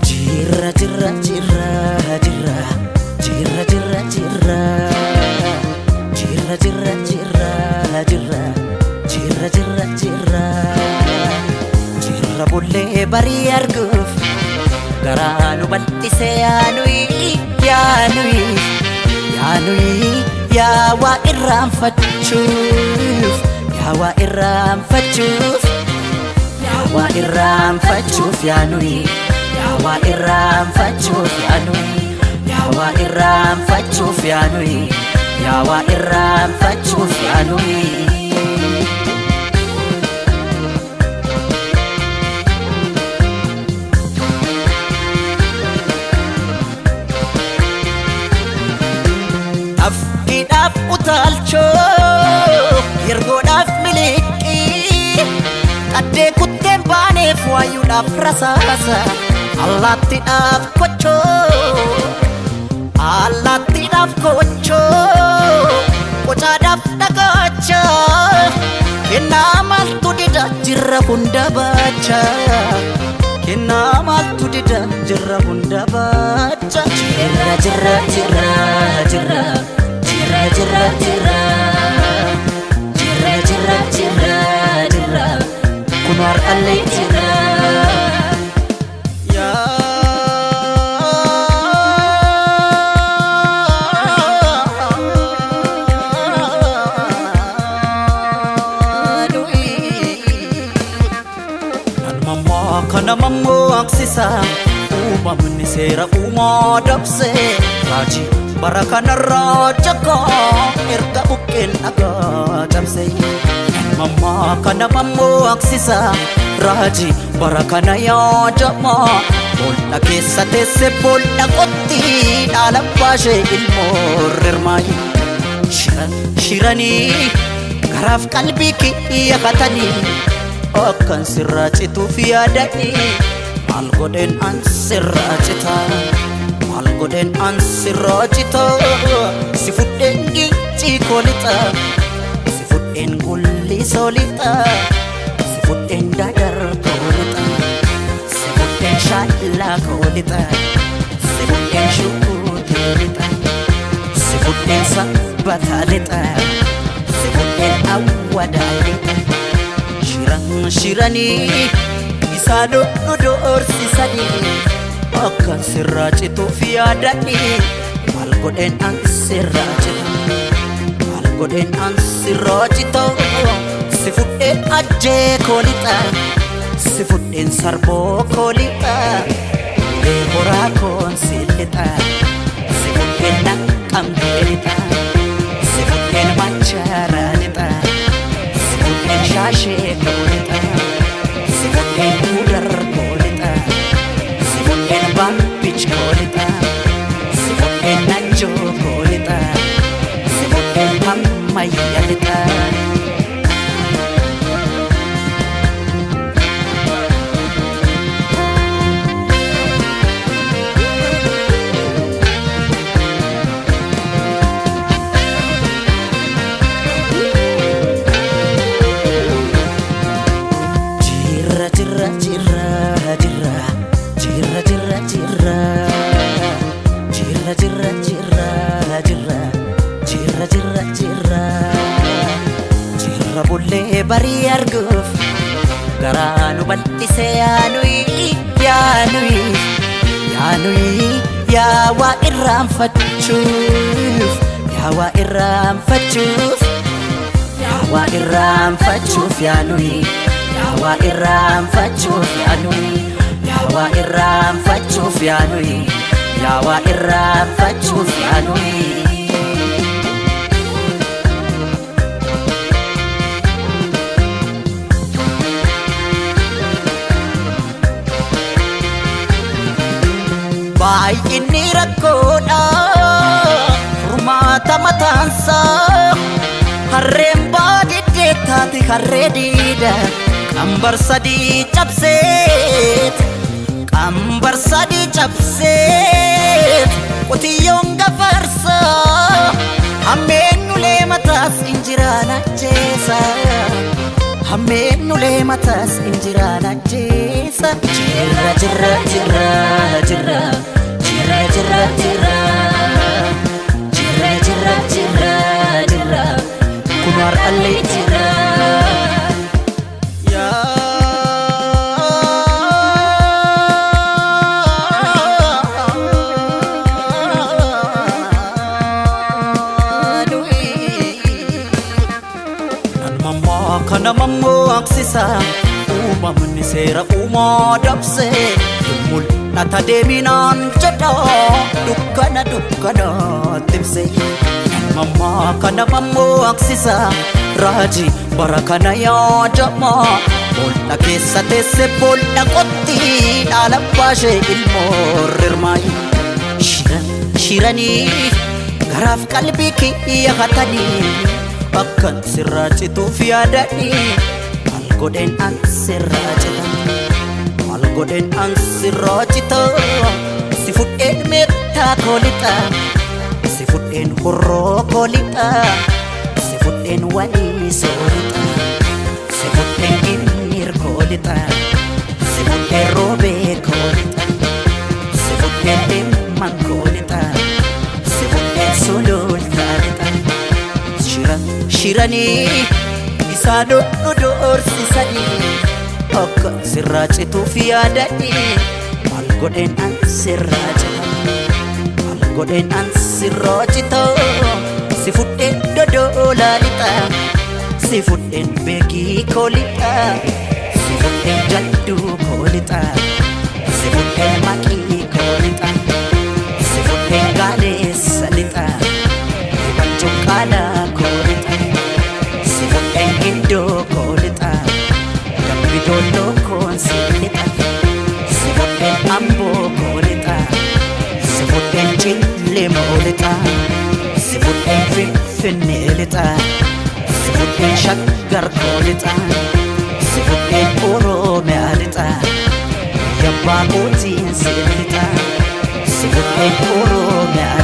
Jirra jirra jirra jirra jirra jirra jirra jirra jirra jirra jirra jirra jirra jirra jirra bullee barii arguuf garaa nu bal'ise yaanuyi yaanuyi yaanuyi yaa waa irraanfachuuf yaa waa irraanfachuuf yaa waa irraanfachuuf yaanuyi yaa waa irraanfachuuf yaanuyi yaa waa irraanfachuuf yaanuyi yaa waa irraanfachuuf yaanuyi. Afkiidhaaf utaalchoo yergoodhaaf miliqii qaddee kutteen baaneef waayuudhaaf rasaasa allaattiidhaaf kochoo allaattiidhaaf kochoo qocaadhaaf dhagaacha kennaa maaltu dida jirra hunda baacha kennaa maaltu dida jirra hunda baacha jirra jirra jirra jirra jirra jirra jirra jirra jirra jirra jirra kun har'allee jirra. Namammaa kana mammaksisa uumamni seera uumaa dabse raajii bara kanarraa jakaa erga buqqeen dhagaa cabse. Namammaa kana mammaksisa raajii bara kana yaadama boolla keessa teesse boolla qotti dhaala baashee ilmoo rirmaayi. Shiran shiranii garaaf qalbii kiyya katanii akkan sirraa cituuf yaadanii maal godheen an sirraa cita maal godheen an sirraa cita si fudheen gincii koo lixa si fudheen gullisoo lixa si fudheen dadar koo lixa si fudheen shaallaa koo lixa si fudheen shukuutii lixa si fudheen sabbataa lixa si fudheen awwadaa lixa. Shiran shiranii isaan nu doorsisanii akkan sirraa cituuf yaadanii maal godheen an sirraa cita maal godheen an sirraa cita si fudheen ajjee koo lixa si fudheen sarboo koo lixa ulee horaa koon si lixa si fudheen naqqamtee lixa si fudheen machaaraa lixa. Si fudheen shaashee koo lixa si fudheen gudar koo lixa si fudheen baabbich koo lixa si fudheen najjoo koo lixa si fudheen hammayya lixa. Jirra jirra jirra jirra jirra jirra jirra jirra jirra jirra jirra jirra jirra jirra jirra bullee barii arguuf garaa nu bal'ise yaanuyi yaanuyi yaanuyi yaa waa irraanfachuuf yaa waa irraanfachuuf yaa waa irraanfachuuf yaanuyi yaa waa irraanfachuuf yaanuyi yaa waa irraanfachuuf yaanuyi yaa waa irraanfachuuf yaanuyi. Baay'inni rakkoodha furmaata mataansaa. Harreen baadiddee taate harree diida. Qambar sadii cabseet, qambar sadii cabseet, qotiyyoon gafarsaa. Hammeen ulee mataas injiraan ajjeesa. Hammeen ulee mataas injiraan ajjeesa. Jirra jirra jirra jirra jirra jirra jirra jirra jirra jirra jirra kun har'allee jira. Nan kana mammaksisa, uumamni seera uumaa dabse, mul'ata deeminaan jedha dukkana dukkanaatti ibse. Nan kana mammaksisa, raajii bara kana yaadama, bool'a keessa teesse bool'a qotti dhaala baashee ilmoo rirmaayi. Shiran shiranii garaaf qalbii kiyya hatanii, akkan sirraa cituuf yaadanii, maal godheen an sirraa cita, maal godheen an sirraa cita? Si fudheen meettaa koo lixa, si fudheen horroo koo lixa, si fudheen walii soorixa, si fudheen ginniir koo lixa, si fudheen roobee koo lixa, si fudheen dhimman koo lixa, si fudheen sulultaa lixa. Shira shiranii isaan nu doorsisanii, akka sirraa cituuf yaadanii, maal godheen an sirraa cita, maal godheen an sirraa cita? Si fudheen dodoolaa lixa, si fudheen beekii koo lixa, si fudheen jadduu koo lixa, si fudheen maqii koo lixa, si fudheen gaaleessa lixa, cuqqaalaa koo lixa, si fudheen gindoo koo lixa, dambi doolloo koon si lixa, si fudheen amboo koo lixa, si fudheen cillemoo lixa, si fudheen finfinnee lixa, si fudheen shaggar koo lixa, si fudheen oromiyaa lixa, yabbaa kootiin si lixa, si fudheen oromiyaa.